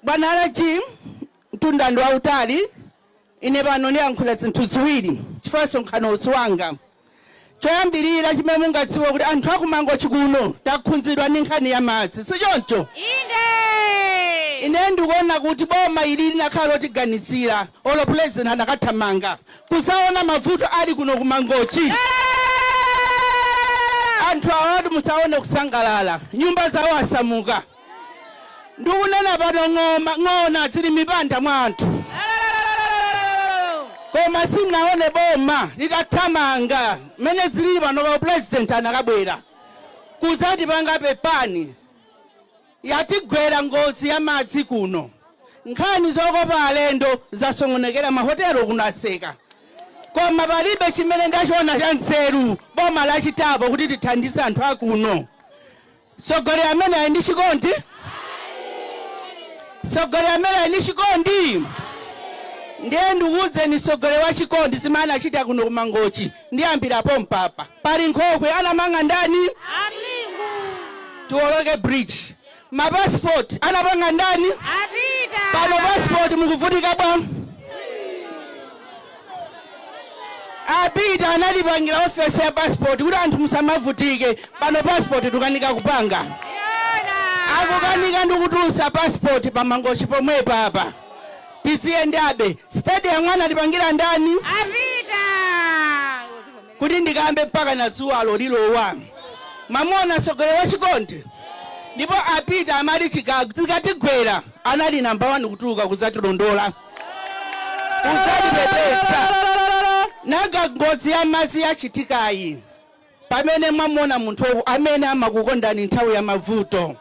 Bwana RG, mtunda ndi wautali. Ine pano ndiyankhula zinthu ziwiri chifukwa msonkhano si wanga. Choyambirira chimene mungadziwe kuti anthu aku Mangochi kuno takhudzidwa ndi nkhani ya madzi, si choncho? Inde! Ine ndikuona kuti boma ili linakhala lotiganizira, olo president anakathamanga kuzaona mavuto ali kuno ku Mangochi. Anthu awatu musaone kusangalala, nyumba zawo asamuka. Ndikunena pano ng'oma, ng'ona zili mipanda mwa anthu. Koma sindinaone boma litathamanga mmene zilili pano pa president anakabwera kuzatipanga pepani. Yatigwera ngozi ya madzi kuno. Nkhani zokopa alendo zasokonekera, mahotelo kuno atseka. Koma palibe chimene ndachiona cha nzeru boma lachitapo kuti tithandize anthu akuno. Mtsogoleri amene ali ndi chikondi? Mtsogoleri amene ali ndi chikondi? Ndiye ndikuwuzeni mtsogoleri wa chikondi zimene anachita kuno ku Mangochi ndiyambira pompapa. Pali nkhokwe anamanga ndani? A Mlingu. Tiwoloke bridge. Ma passport anapanga ndani? A Peter. Pano passport mukuvutika bwa? A Peter anatipangira ofesi ya passport kuti anthu musamavutike. Pano passport tukanika kupanga. Yona. Akukanika ndikutulutsa passport pa Mangochi pomwepa apa. Tiziyendabe. Stadium anatipangira ndani? A Peter. Kuti ndikambe mpaka na dzuwalo lilowa. Mwamuona mtsogoleri wa chikondi? Ndipo a Peter amati chikatigwera anali namba 1 kutuluka kudzatilondola, kudzatipepetsa. Nanga ngozi ya madzi yachitikayi, pamene mwamuona munthu amene amakukondani nthawi ya mavuto.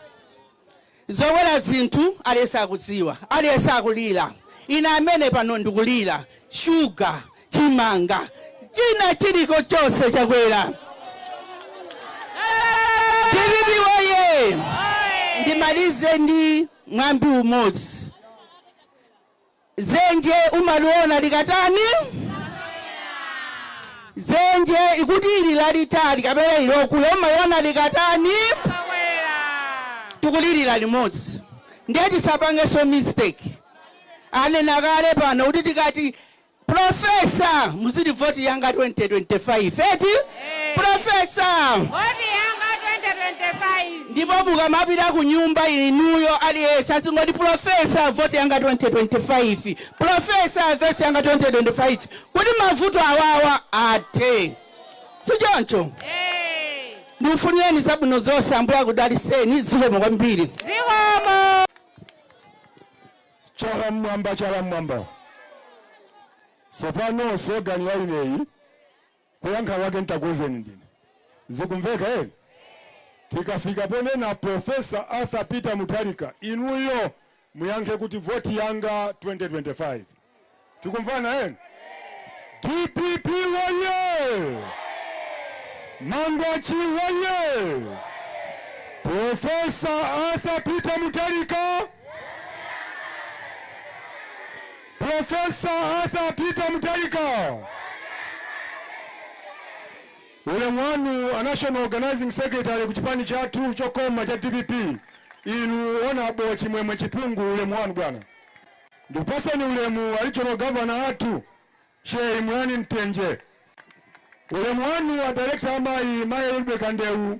Zokwera zinthu aliyense akudziwa, aliyense akulira. Ine amene pano ndikulira, shuga, chimanga, china chiliko chonse chakwera. DPP woye! Ndimalize ndi mwambi umodzi. Dzenje umaliona likatani? Dzenje ikuti ili lalitali kapena ili lokuya umaliona likatani? Tikulirira limodzi. Ndiye tisapangenso mistake. Anena kale pano kuti tikati Professor muziti voti yanga 2025 eti? Professor voti yanga 2025. Ndipo mukamapita ku nyumba inuyo aliyense azingoti Professor voti yanga 2025, Professor voti yanga 2025 kuti mavuto awawa athe, sichoncho? Ndikufunireni zabwino zonse, Ambuye akudalitseni. Zikomo kwambiri. Zikomo. Chala mmwamba, chala mmwamba. Sopano slogan ya ineyi kuyankha kwake ntakuuzeni ndine. Zikumveka eti? Tikafika ponena Professor Arthur Peter Mutharika inuyo muyankhe kuti voti yanga 2025. Tikumvana eti? DPP woye! Mangochi woye! Professor Arthur Peter Mutharika! Professor Arthur Peter Mutharika! Ulemu wanu a National Organizing Secretary ku chipani chathu chokoma cha DPP, inu Honourable Chimwemwe Chipungu, ulemu wanu bwana. Ndikupaseni ulemu a Regional Governor athu Sheikh Imran Mtenje. Ulemu wanu a Director amayi Mayi Rebecca Ndewu.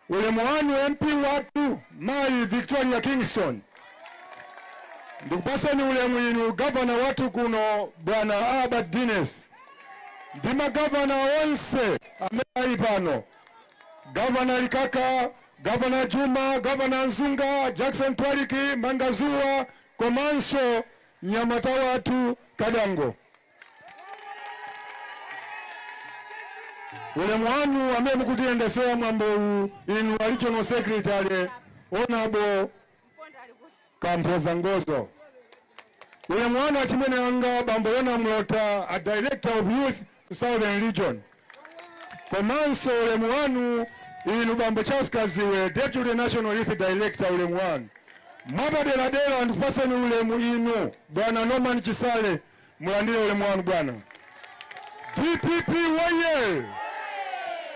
Ulemu wanu MP wathu Mayi Victoria Kingston. Ndikupaseni ulemu inu Governor wathu kuno Bwana Albert Dines ndi magavana onse amene ali pano, Governor Likaka, Governor Juma, Governor Nzunga, Jackson Twaliki, Mangazuwa komanso mnyamata wathu Kadango. Ulemu wanu amene mukutiyendesera mwambowu inu a Regional Secretary Honourable Kamphoza Ngozo. Ulemu wanu achimwene anga bambo Yona Mlota a Director of Youth Southern Region. Komanso ulemu wanu inu bambo Charles Kaziwe Deputy National Youth Director ulemu wanu. Mwapaderadera ndikupaseni ulemu inu bwana Norman Chisale mulandire ulemu wanu bwana. DPP woye!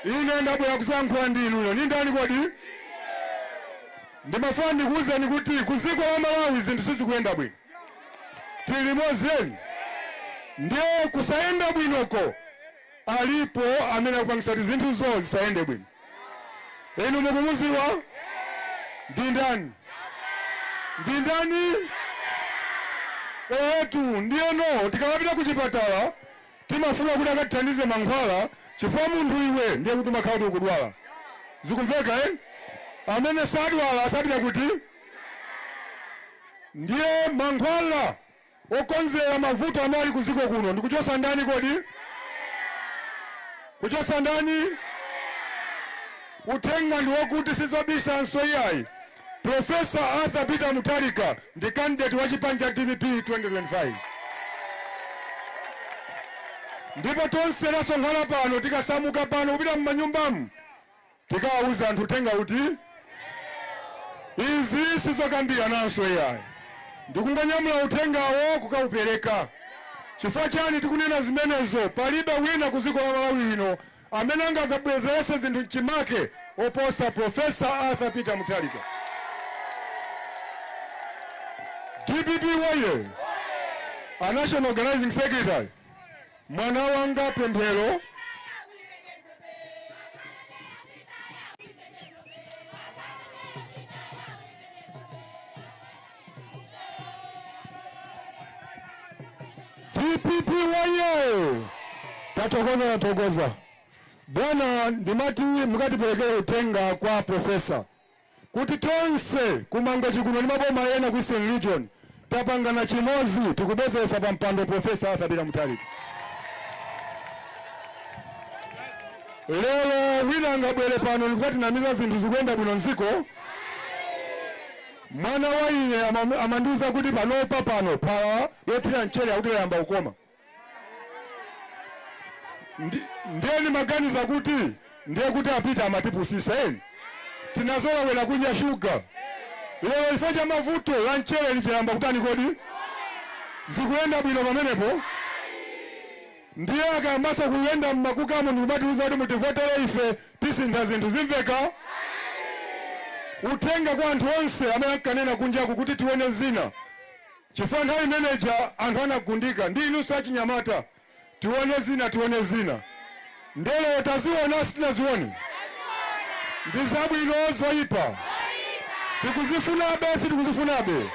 Ine ndabwera kuzayankhula ndi inuyo. Ni ndani kodi? Ndimafuna ndikuwuzeni kuti ku dziko la Malawi zinthu sizikuyenda bwino. Tili limodzi? Ndiye kusayenda bwinoko alipo amene akupangisa kuti zinthuzo zisayende bwino. Inu mukumuziwa ndi ndani? Ndi ndani? Etu, ndiyeno tikamapita ku chipatala timafuna kuti akatithandize mankhwala, chifukwa munthu iwe ndiye kuti umakhala kuti ukudwala. Zikumveka, eh? Amene sadwala asapita kuti. Ndiye mankhwala okonzera mavuto amene ali kuziko kuno ndikuchosa ndani kodi? Kuchosa ndani? Uthenga ndi wokuti sizobisanso iyayi, Professor Arthur Peter Mutharika ndi candidate wa chipani cha DPP 2025, ndipo tonse tasonkhana pano, tikasamuka pano kupita m'manyumbamu, tikawauza anthu uthenga kuti izi sizokambira nanso iyayi, ndikungonyamula uthengawo kukaupereka. Chifukwa chani tikunena zimenezo? Palibe wina ku dziko la Malawi lino amene angazabwezerese zinthu mchimake oposa Professor Arthur Peter Mutharika. DPP woye! A national organizing secretary, mwana wanga Pemphero. DPP woye! Tathokoza, tathokoza bwana. Ndimati mukatiperekere uthenga kwa professor kuti tonse kuMangochi kuno ndi maboma ena ku Eastern Region tapangana chimodzi, tikubwezeresa pa mpando Professor Arthur Peter Mutharika. Lero wina angabwere pano ndikuzatinamiza zinthu zikuyenda bwino mdziko? Mwana wa ine amandiuza kuti panopa pano phala lothira mchere akuti layamba kukoma. Ndiye ndimaganiza kuti ndiye kuti apita amatipusisa eni, tinazolowera kudya shuga. Lero chifukwa cha mavuto la mchere lichayamba kutani kodi? Zikuyenda bwino pamenepo? Ndiye akayambanso kuyenda mmakukamo ndikumatiuza kuti mutivotere ife, tisintha zinthu, zimveka? Uthenga kwa anthu onse amene ankanena kunjaku kuti tione zina, chifukwa nthawi imeneja anthu anagundika ndi inunso achinyamata, tione zina, tione zina. Ndelo taziona, sitinazione? Ndi zabwino, zoyipa? Tikuzifunabe, sitikuzifunabe?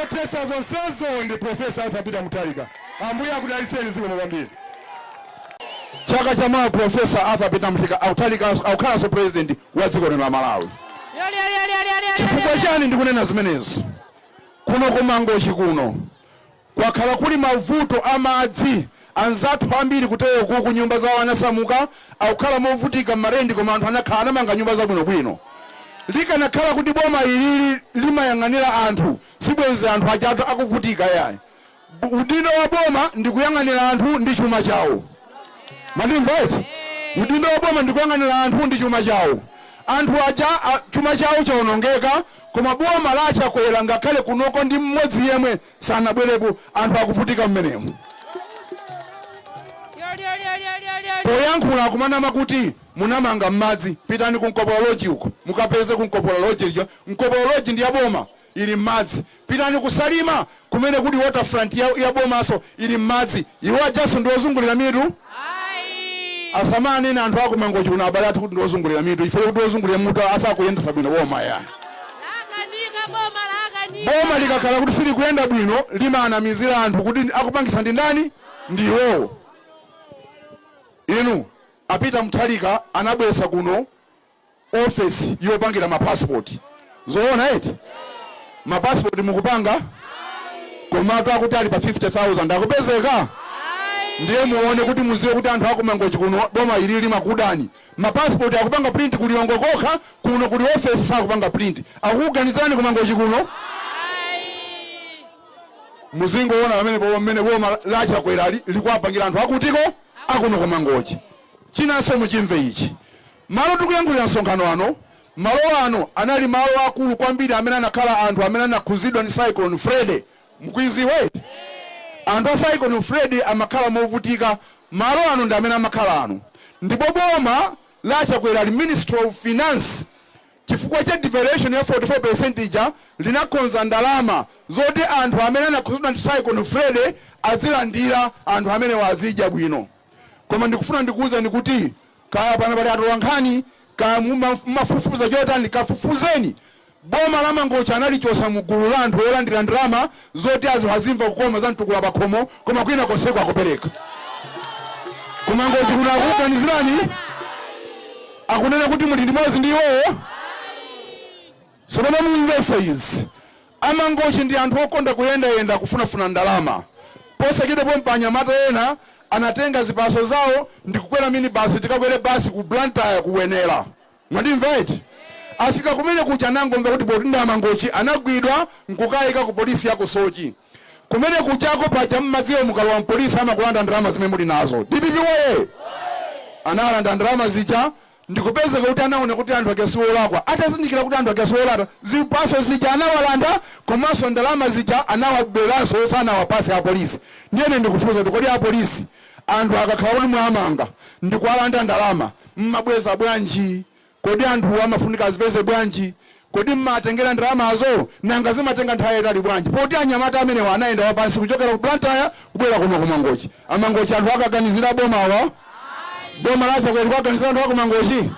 Othetsa zonsezo ndi Professor Arthur Peter Mutharika. Ambuye akudalitseni, zikomo kwambiri. Chaka chamawa Professor Arthur Peter Mutharika akukhalanso president wa dziko lino la Malawi. Chifukwa chani ndikunena zimenezo? Kuno kuMangochi kuno kwakhala kuli mavuto amadzi. Anzathu ambiri kuteyoku ku nyumba zawo anasamuka, akukhala movutika m'marendi, koma anthu anakhala anamanga nyumba zabwinobwino. Likanakhala kuti boma ilili limayang'anira anthu, sibwenzi anthu ajatu akuvutika yayi. Udindo wa boma ndi kuyang'anira anthu ndi chuma chawo. Mandimva eti? Udindo wa boma ndi kuyang'anira anthu ndi chuma chawo. Anthu aja chuma chawo chawonongeka, koma boma la Chakwera ngakhale kunoko ndi mmodzi yemwe sanabwerepo. Anthu akuvutika mmenemo. Poyankhula kumanama kuti munamanga m'madzi. Pitani ku Mkopola Lodge uko, mukapeze ku Mkopola Lodge lija. Mkopola Lodge ndi yaboma, ili m'madzi. Pitani kuSalima kumene kuli waterfront ya bomaso, ili m'madzi. Iwo ajaso ndi ozungulira mitu? Asamanene anthu akuMangochi kuno, abale athu, kuti ndi ozungulira mitu. Ife kuti ozungulira mutu asakuyendesa bwino boma ya. Lakanika boma, lakanika. Boma likakhala kuti silikuyenda bwino limaanamizira anthu kuti akupangisa ndi ndani? Ndi iwowo. Inu, a Peter Mutharika anabweretsa kuno ofesi yopangira mapasipoti, zoona eti? Mapasipoti mukupanga, komatu akuti ali pa 50,000 akupezeka. Ndiye muone kuti muziwe kuti anthu akuMangochi kuno boma ili limakudani. Mapasipoti akupanga print kuLilongwe kokha, kuno kuli ofesi sakupanga print. Akukuganizirani kuMangochi kuno? Muzingoona pamene pamene boma la Chakwera likuwapangira anthu akutiko akuno kuMangochi. Chinanso muchimve ichi: malo tikuyankhulira msonkhano ano, malo ano anali malo akulu kwambiri amene anakhala anthu amene anakhuzidwa ndi Cyclone Freddy. Mukuiziwe? Anthu a Cyclone Freddy amakhala movutika. Malo ano ndi amene amakhala ano, ndipo boma la Chakwera li, Ministry of Finance. Chifukwa cha devaluation ya 44% ija, linakonza ndalama zoti anthu amene anakhuzidwa ndi Cyclone Freddy azilandira, anthu amene wazidya bwino. Koma ndikufuna ndikuwuzani kuti kaya pano pali atola nkhani, kaya mumafufuza chotani, kafufuzeni. Boma la Mangochi analichosa mu gulu la anthu olandira ndalama zoti azimva kukoma za mtukula pakhomo, koma kwina konseko akupereka. Kumangochi kuno akukuganizirani, akunena kuti muli limodzi ndi iwowo. Tsopano mumvese izi: Amangochi ndi anthu okonda kuyendayenda kufunafuna ndalama. Posachedwa pompa anyamata ena anatenga zipaso zawo ndikukwera minibasi, tikakwere basi ku Blantyre, kuwenera. Mwandimva eti? Afika kumene kuja, anangomva kuti poti ndi Amangochi, anagwidwa nkukayika ku polisi ya kusochi kumene kuchako. Paja mmadziwo, mukalowa mpolisi amakulanda ndalama zimene muli nazo. DPP woye! Analanda ndalama zija, ndikupezeka kuti anaona kuti anthu ake siolakwa. Atazindikira kuti anthu ake siolakwa, zipaso zija anawalanda, komanso ndalama zija anawaberanso, sanawapase apolisi. Ndiyene ndikufunsa kuti kodi apolisi, anthu akakhala kuti mwamanga ndikuwalanda ndalama, mmabweza bwanji? Kodi anthu amafunika azipeze bwanji? Kodi mmatengera ndalamazo? Nanga zimatenga nthawi yayitali bwanji, poti anyamata amenewa anayenda wapansi kuchokera ku Blantyre kubwera kuno kumangochi? Amangochi anthu akaganizira bomawa, boma la Chakwera likuwaganizira anthu akumangochi?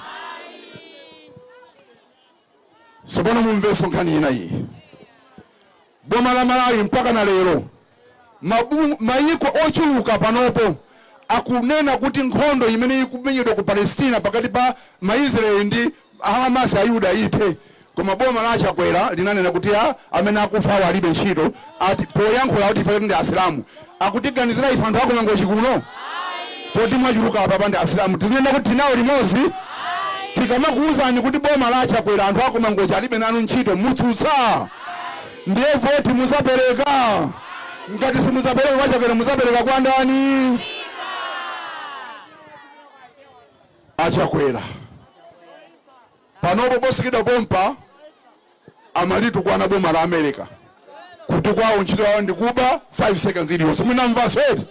Tsopano mumvenso nkhani ina iyi. Boma la Malawi mpaka na lero, mayiko ochuluka panopo akunena kuti nkhondo imene ikumenyedwa ku Palestina pakati pa Maisraeli ndi Hamas, Ayuda, ithe. Koma boma la Chakwera linanena kuti a amene akufa awo alibe ntchito, ati poyankhula kuti ife ndi Asilamu. Akutiganizira ife anthu akumangochi kuno, poti mwachuluka apapa ndi Asilamu, tizinena kuti tinawo limodzi? Tikamakuwuzani kuti boma la Chakwera anthu akumangochi alibe nanu ntchito, mutsutsa? Ndiye voti muzapereka? Ngati simuzapereka kwa Chakwera, muzapereka kwa ndani? Achakwera panopo posachedwa pompa amalitukwana boma la America kuti kwawo ntchito yawo ndikuba 5 seconds iliyonse. Munamvanso eti?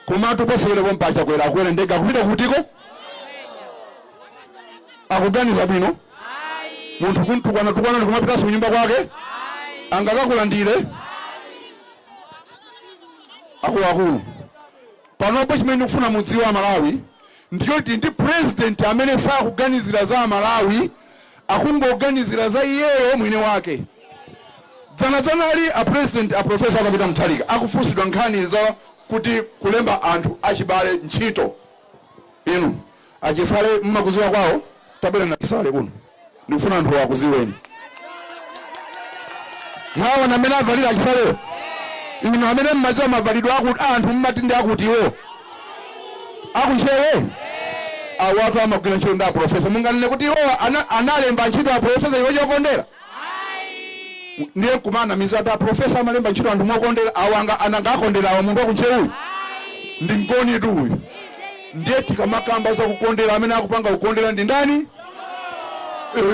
Komatu posachedwa pompa Achakwera akwera ndege, akupita kutiko? Akuganiza bwino? Munthu kuntukwana tukwana ndikumapitanso kunyumba kwake, angakakulandire? Akuluakulu, panopo chimene ndikufuna mudziwe Amalawi ndiyoti ndi president amene sakuganizira za Amalawi, akungoganizira za iyeyo mwini wake. Dzanadzanali a president, a Professor Peter Mutharika, akufunsidwa nkhani za kuti kulemba anthu achibale ntchito. Inu Achisale mmakuziwa kwawo? Tabwera na Chisale kuno, ndikufuna anthu akuziweni. Mwaona amene avalira Achisalewo? Inu amene mmadziwa mavalidwe akuti anthu, mmati ndi akuti iwo akuntchewe awatu amagwira ntchito ndi aprofesa. Munganene kuti iwo analemba ntchito aprofesa iwo chokondera? Ndiye kumanamiza kuti aprofesa amalemba ntchito anthu mokondera. Awanga anangakondera awa? Munthu wakuntchewuyu ndi ngoni tu uyu. Ndiye tikamakamba za kukondera, amene akupanga kukondera ndi ndani?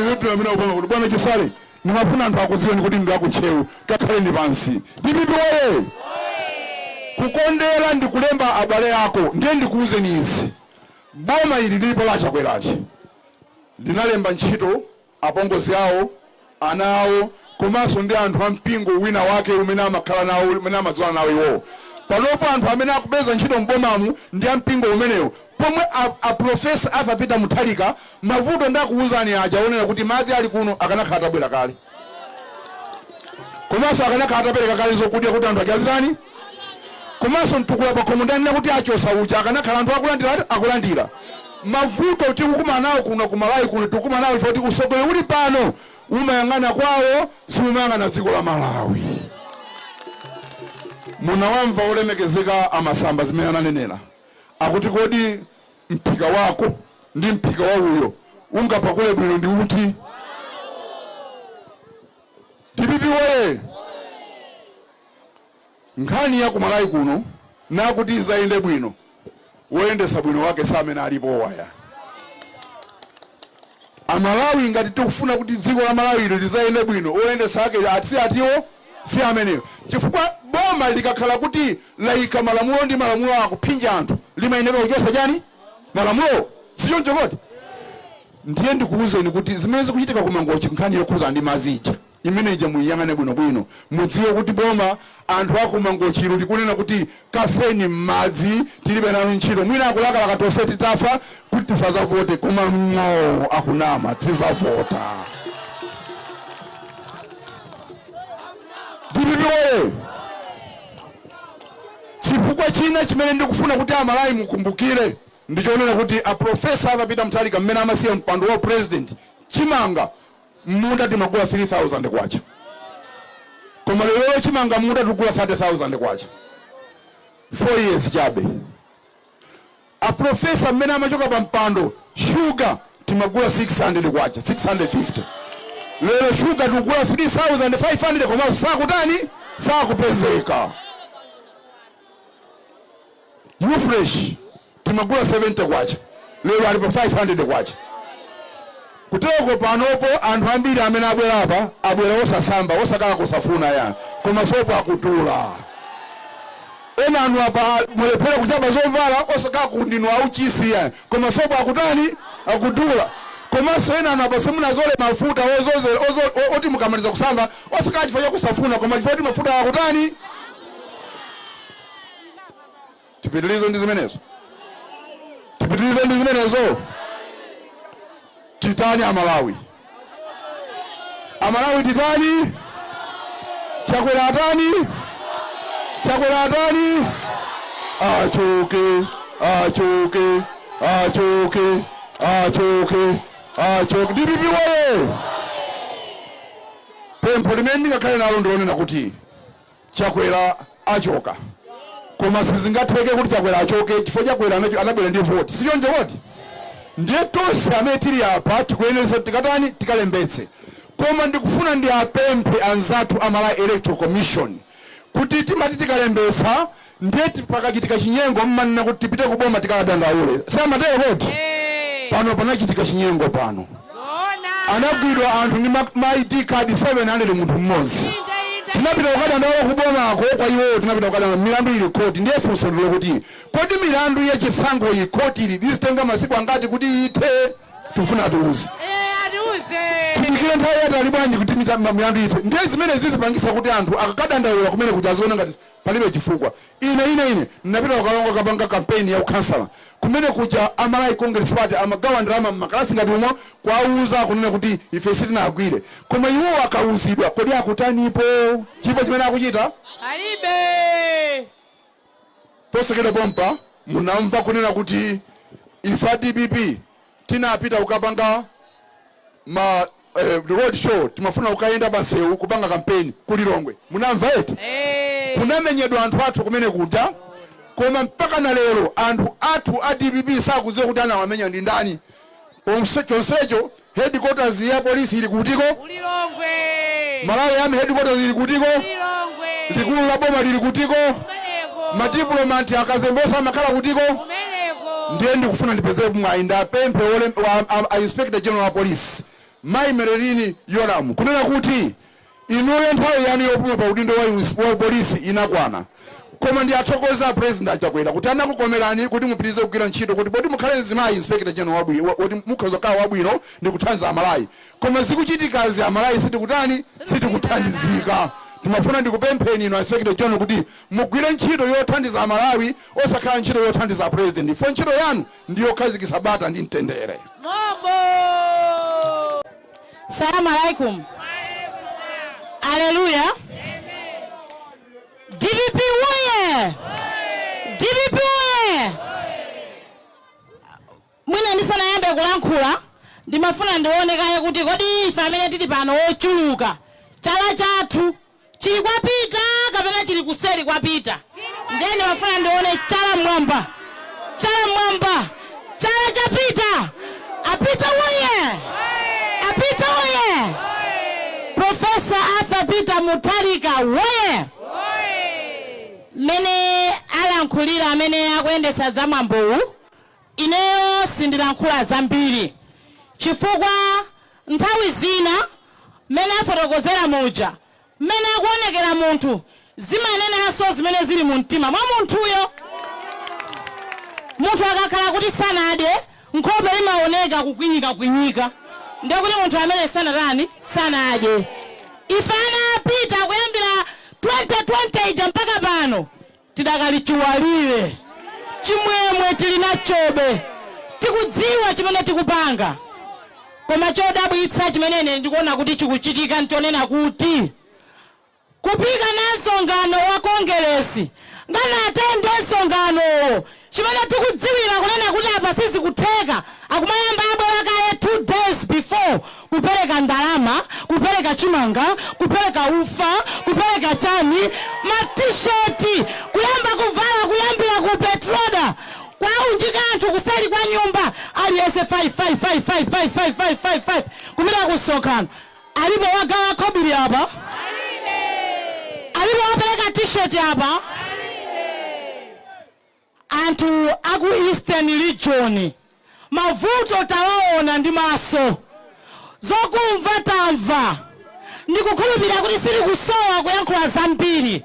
Yetu amene akupanga kuti bwana Chisale, ndimafuna anthu akudziweni kuti ndi akuntchewu. Kakhaleni pansi. DPP woye! Kukondera ndi kulemba abale ako. Ndiye ndikuwuzeni izi: boma ili lilipo la Chakwerali linalemba ntchito apongozi awo, ana awo, komanso ndi anthu ampingo wina wake umene amakhala nawo, umene amadziwana nawo iwowo. Panopo anthu amene akupeza ntchito m'bomamu ndi ampingo umenewo, pomwe a Professor Arthur Peter Mutharika, mavuto ndakuwuzani aja onena kuti madzi ali kuno akanakhala atabwera kale, komanso akanakhala atapereka kale zokudya kuti anthu achazitani, komanso mtukula pakhomo ndanena kuti achosa uja akanakhala anthu akulandira, akulandira. Mavuto tikukumana nawo kuno ku Malawi kuno, tikukumana nawo chifukwa kuti usogoleri uli pano umayang'ana kwawo, siumayang'ana dziko la Malawi. Munawamva olemekezeka amasamba zimene ananenera, akuti kodi mphika wako ndi mphika wa uyo ungapakule bwino ndi uti? DPP woye! Nkhani ya kumalawi kuno nakuti izayende bwino, woyendesa bwino wake si amene alipo waya. Amalawi, ngati tikufuna kuti dziko la Malawi ili lizayende bwino, woyendesa ake ati atiwo si ameneyo, chifukwa boma likakhala kuti layika malamulo ndi malamulo akuphinja anthu, limayenera kuchosa chani? Malamulo. Sichoncho kodi? Ndiye ndikuwuzeni kuti zimene zikuchitika ku Mangochi, nkhani yokhuza ndi madzi ija, imene ija muyiyang'ane bwinobwino, mudziwe kuti boma, anthu aku Mangochiro likunena kuti kafeni m'madzi, tilibe nanu ntchito. Mwina akulakalaka tonse titafa kuti tisazavote, koma ng'oo, akunama, tizavota. DPP oye! Chifukwa china chimene ndikufuna kuti Amalawi mukumbukire ndichonena kuti a Professor Arthur Peter Mutharika, mmene amasiya mpando wa president, chimanga munda timagula 3000 kwacha, koma lero chimanga munda tikugula 30,000 kwacha, 4 years chabe. A Professor mmene amachoka pa mpando, shuga timagula 600 kwacha, 650. Lero shuga tikugula 3500, komanso sakutani? Sakupezeka. Ufresh timagula 70 kwacha, lero ali pa 500 kwacha. Kuteko panopo anthu ambiri amene abwera apa abwera osasamba, osakala kusafuna ya, koma sopo akutula. Ena anu apa mulephera kuchapa zovala, osakala kundinu auchisi ya, koma sopo akutani? Akutula. Komanso ena anu apa simunazole mafuta ozozera oti mukamaliza kusamba, osakala chifukwa chakusafuna, koma chifukwa kuti mafuta akutani? Tipitilize ndi zimenezo, tipitilize ndi zimenezo. Titani Amalawi? Amalawi titani? Chakwera atani? Chakwera atani? Achoke, achoke, achoke, achoke, achoke! DPP woye! Pempho limene ndingakhale nalo ndilonena kuti Chakwera achoka, koma sizingatheke kuti Chakwera achoke chifukwa Chakwera anabwera ndi voti, sichoncho kodi? Ndiye tonse amene tili apa tikuyeneresa tikatani? Tikalembetse. Koma ndikufuna ndi apemphe anzathu a Malawi Electoral Commission kuti timati tikalembetsa, ndiye pakachitika chinyengo mmanena kuti tipite kuboma tikadandaule, siamatero kodi? Pano panachitika chinyengo pano. Zoona. Anagwidwa anthu ndi ma ID card 700 munthu mmodzi. Inde, inde. Tinapita kukadandaula kubomako kwa iwowo, tinapita kukadandaula, milandu ili khoti. Ndiye funso ndilo kuti kodi milandu yachisankho iyi khoti ili lizitenga masiku angati kuti ithe? Tikufuna atiuze. Eh, atiuze. Tidikire nthawi yatali bwanji kuti milandu ithe? Ndiye zimene zizipangisa kuti anthu akakadandaula kumene kuja aziona ngati palibe chifukwa. Ine ndinapita kukalonga kapanga kampeni ya ukhansala. Kumene kuja a Malawi Congress Party amagawa ndalama mmakalasi ngati umo, kwauza kunena kuti ife sitinagwire, koma iwo akauzidwa, kodi akutanipo? Chipo chimene akuchita? Alibe. Posachedwa pompa munamva kunena kuti ife a DPP tinapita kukapanga ma road show, timafuna kukayenda pansewu kupanga kampeni ku Lilongwe. Munamva eti? Eh. Kunamenyedwa anthu athu kumene kuja, koma mpaka na lero anthu athu a DPP sakudziwa kuti anawamenya ndi ndani. Chonsecho headquarters ya polisi ili kutiko? Ulilongwe. Malawi Army headquarters ili kutiko? Ulilongwe. Likulu la boma lili kutiko? Kumeneko. Madiplomat akazembosa amakhala kutiko? Kumeneko. Ndiye ndikufuna ndipeze mwayi ndapemphe a Inspector General wa Police, Mayi Merlyne Yolamu, kunena kuti inuyo nthawi yanu yopuma pa udindo wa polisi inakwana, koma ndi athokoza a President Achakwera kuti anakukomerani kuti mupitirize kugwira ntchito, kuti poti mukhale mzimayi Inspector General wabwino, woti mukhoza kukhala wabwino ndi kuthandiza Amalawi, koma zikuchitikazi Amalawi sitikutani? Sitikuthandizika. Timafuna ndikupempheni inu Inspector General kuti mugwire ntchito yothandiza Amalawi, osakhala ntchito yothandiza President, fo ntchito yanu ndiyokhazikitsa bata ndi mtendere. Mombo. Salamu alaikum. Aleluya. DPP woye! DPP woye! Mwina ndisanayambe kulankhula, ndimafuna ndione kaye kuti kodi ife amene tili pano wochuluka, chala chathu chili kwa Peter kapena chili kuseri kwa Peter? Ndiye ndimafuna ndione chala mwamba, chala mwamba, chala cha Peter. Apita woye! Apita woye! Professor Arthur Peter Mutharika woye! Mmene alankhulira amene akuyendetsa za mwambowu, ineyo sindilankhula zambiri, chifukwa nthawi zina mmene afotokozera muja, mmene akuonekera munthu zimanenanso zimene zili mu mtima mwa munthuyo. Munthu akakhala kuti sanadye Nkhope imaoneka kukwinyika kwinyika, ndekuti munthu amene sanatani, sanadye. Ife ana apita kuyambira 2020 ija mpaka pano tidakali chiwalire, chimwemwe tili nachobe, tikudziwa chimene tikupanga. Koma chodabwitsa chimene ine ndikuona kuti chikuchitika nchonena kuti kupika na msonkhano wa Kongeresi, nganatende msonkhanowo, chimene tikudziwira kunena kuti apa sizikutheka, akumayamba abwera kaye 2 days before kupereka ndalama, kupereka chimanga, kupereka ufa, kupereka chani, matisheti, kuyamba kuvala, kuyambira ku Petroda kwaunjika anthu kuseli kwa nyumba, aliyense 5 5 5 5 5 5 5 5 5 kupita ku msonkhano. Alipo wagawa khobiri apa? Alipo wapereka T-shirt apa? Anthu aku Eastern Region, mavuto tawaona ndi maso, zokumva tamva. Ndikukhulupirira kuti sitikusowa kuyankhula zambiri,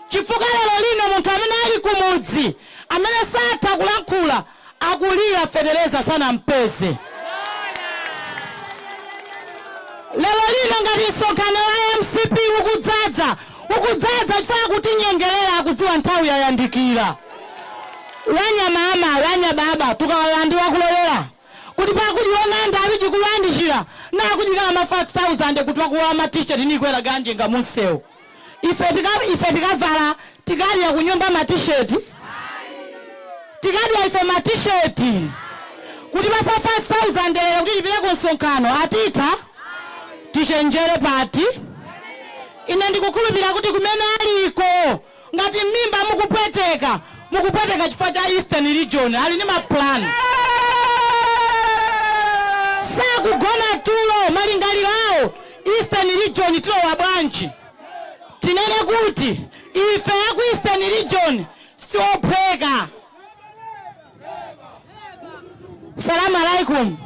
chifukwa lero lino munthu amene ali kumudzi, amene satha kulankhula, akulira fetereza sanampeze. Lero lino ngati msonkhano wa MCP ukudzadza, ukudzadza chifukwa kutinyengerera, akudziwa nthawi yayandikira. Wanyamama, wanyababa, tukawalandiwa kulowera kuti pakujiona awiji kulandishira nakuchika ma 5000 kuti pakuwa ma T-shirt nikwera ganje nga munsewu. Ife tikavala, tikadya kunyumba ma T-shirt, tikadya ife ma T-shirt kuti pasa 5000 lero kuti tipite ku msonkhano atitha. Tichenjere pati. Ine ndikukhulupirira kuti kumene aliko, ngati mimba mukupweteka, mukupweteka chifukwa cha Eastern Region. Ali ndi maplan, sakugona tulo, malingaliro awo Eastern Region tilowa bwanji. Tinene kuti ife aku Eastern Region siophweka. Salamu alaikum.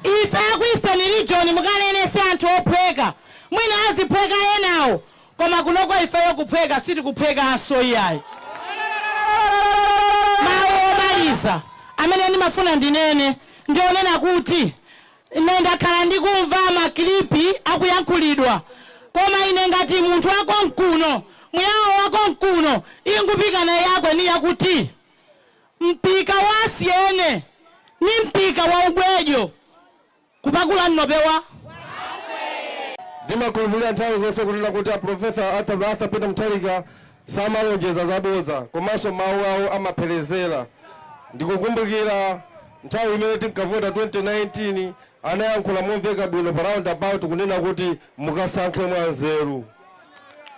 Ife aku Eastern Region, mukanene, si anthu ophweka. Mwina aziphweka enawo, koma kunoko ifeyo kuphweka sitikuphwekanso iyayi. Mawu omaliza amene ndimafuna ndinene ndionena kuti ine ndakhala ndikumva ma clip akuyankhulidwa, koma ine ngati munthu wakonkuno, muyawo wakonkuno, ingupikana yakwe ni yakuti mpika wa siyene ni mpika wa ubwejo kupakula nnopewa. Ndimakhulupirira nthawi zonse kunena kuti a Professor Arthur Peter Mutharika samalonjeza zabodza, komanso mawu awo amaphelezera. Ndikukumbukira nthawi imene tinkavota 2019, anayankhula momveka bwino pa roundabout kunena kuti mukasankhe mwanzeru,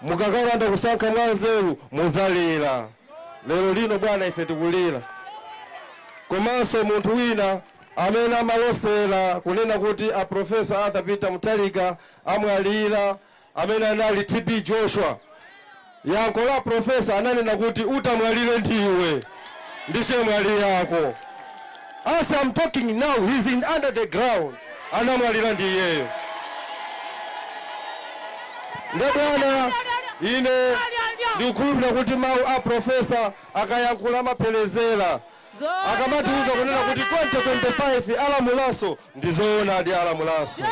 mukakalanda kusankha mwanzeru mudzalira. Lero lino bwana, ife tikulira. Komanso munthu wina amene amalosera kunena kuti a Professor Arthur Peter Mutharika amwalira, amene anali TB Joshua, yankho la professor ananena kuti utamwalire ndiwe ndi chemwali yako. As I'm talking now, he's in under the ground, anamwalira ndi iyeyo. Nde bwana, ine ndikukhulupirira kuti mawu a professor akayankhula amaphelezera. Akamatiuza kunena kuti 2025 alamulanso, ndizoonadi, alamulanso.